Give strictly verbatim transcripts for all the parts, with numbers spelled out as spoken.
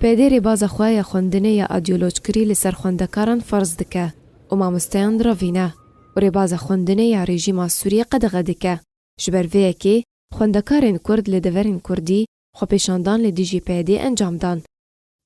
P D rêbaza xwe ya xwendinê ya îdeolojkirî li ser xwendekaran ferz dike û mamosteyan diravîne û rêbaza xwendinê ya rejîma Sûriyê qedexe dike. Ji ber vê yekê xwendekarên Kurd li deverên Kurdî xwepêşandan li dijî P D encam dan.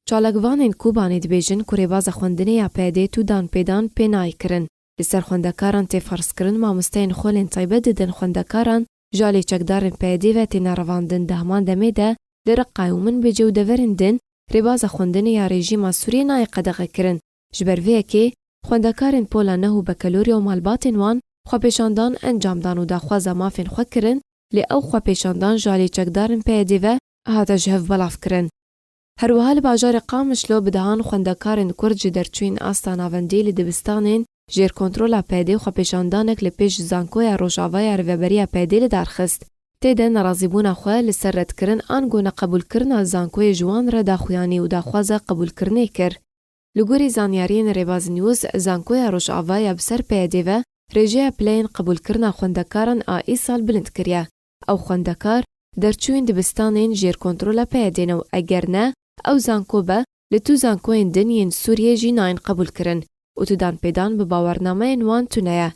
Çalakvanên Kobanê dibêjin ku rêbaza xwendinê ya P D tu danpêdan pê nayê kirin. Li ser xwendekaran tê ferzkirin, mamosteyên xwelên taybet didin xwendekaran, ji alî çekdarên P D ve têne revandin. Di heman demê de li Reqqa û Minbicê û deverên din rêbaza xwendinê ya rejîma Sûriyê nayê qedexekirin. Ji ber vê yekê xwendekarên pola neh û bekelorya û malbatên wan xwepêşandan encam dan û daxwaza mafên xwe kirin, lê ew xwepêşandan ji alî çekdarên P Y D ve hate ji hev belavkirin. Her wiha li bajarê Qamişlo bi dehan xwendekarên Kurd ji derçûyên asta navendî li dibistanên jêr kontrola P D xwepêşandanek li pêş Zankoya Rojava ya Rêveberiya P D li dar xist. Tê de nerazîbûna xwe li ser redkirin ango neqebûlkirina zankoyê ji wan re daxuyanî û daxwaza qebûlkirinê kir. Li gorî zanyariyên Rêbaz News, Zankoya Rojava ya bi ser P Y D ve rêjeya pileyên qebûlkirina xwendekaran a îsal bilind kiriye. Ew xwendekar derçûyên dibistanên jêr kontrola P Y D ne û eger ne, ew zanko be, li tu zankoyên din yên Sûriyê jî nayên qebûlkirin û tu danpêdan bi bawernameyên wan tune ye.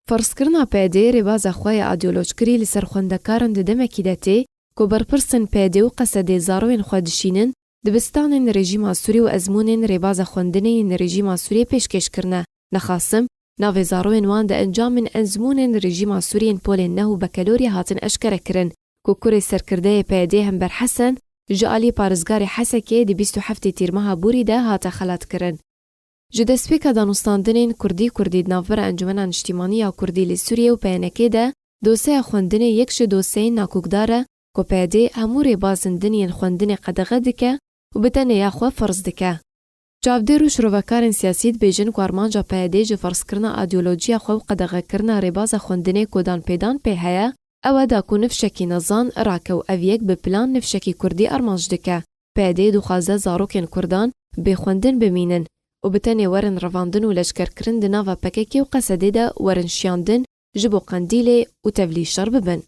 Ferzkirina P Y D rêbaza xwe ya îdeolojkirî li ser xwendekaran di demekî de tê ku berpirsên P Y D û Qesedê zaroyên xwe dişînin, dibistanên rejîma Sûrî û ezmûnên rêbaza xwendinê yên rejîma Sûriyê pêşkêş kirine. Nexasim, navê zaroyên wan di encamên ezmûnên rejîma Sûriyê yên polên neh û bekelorî hatin eşkere kirin ku kurê serkirdeyê P Y D Hember Hesen ji alî parêzgarê Hesekê di bîst û heftê Tîrmeha borî de hate xelatkirin. Ji destpêka danûstandinên Kurdî Kurdî di navbera Encûmena Niştîmanî ya Kurdî li Sûriyê û P N K'ê de, doseya xwendinê yek ji doseyên nakokdar e ku P Y D hemû rêbazên din yên xwendinê qedexe dike û bi tenê ya xwe ferz dike. Çavdêr û şirovekarên siyasî dibêjin ku armanca P Y D ji ferzkirina îdeolojiya xwe û qedexekirina rêbaza xwendinê ku danpêdan pê heye, ew e da ku nifşekî nezan rake û ev yek bi plan nifşekî Kurdî armanc dike. P Y D dixwaze zarokên Kurdan bê xwendin bimînin û bi tenê werin revandin û leşkerkirin di nava P K K û Qesedê de werin şiyandin ji bo Qendîlê û tevlî şer bibin.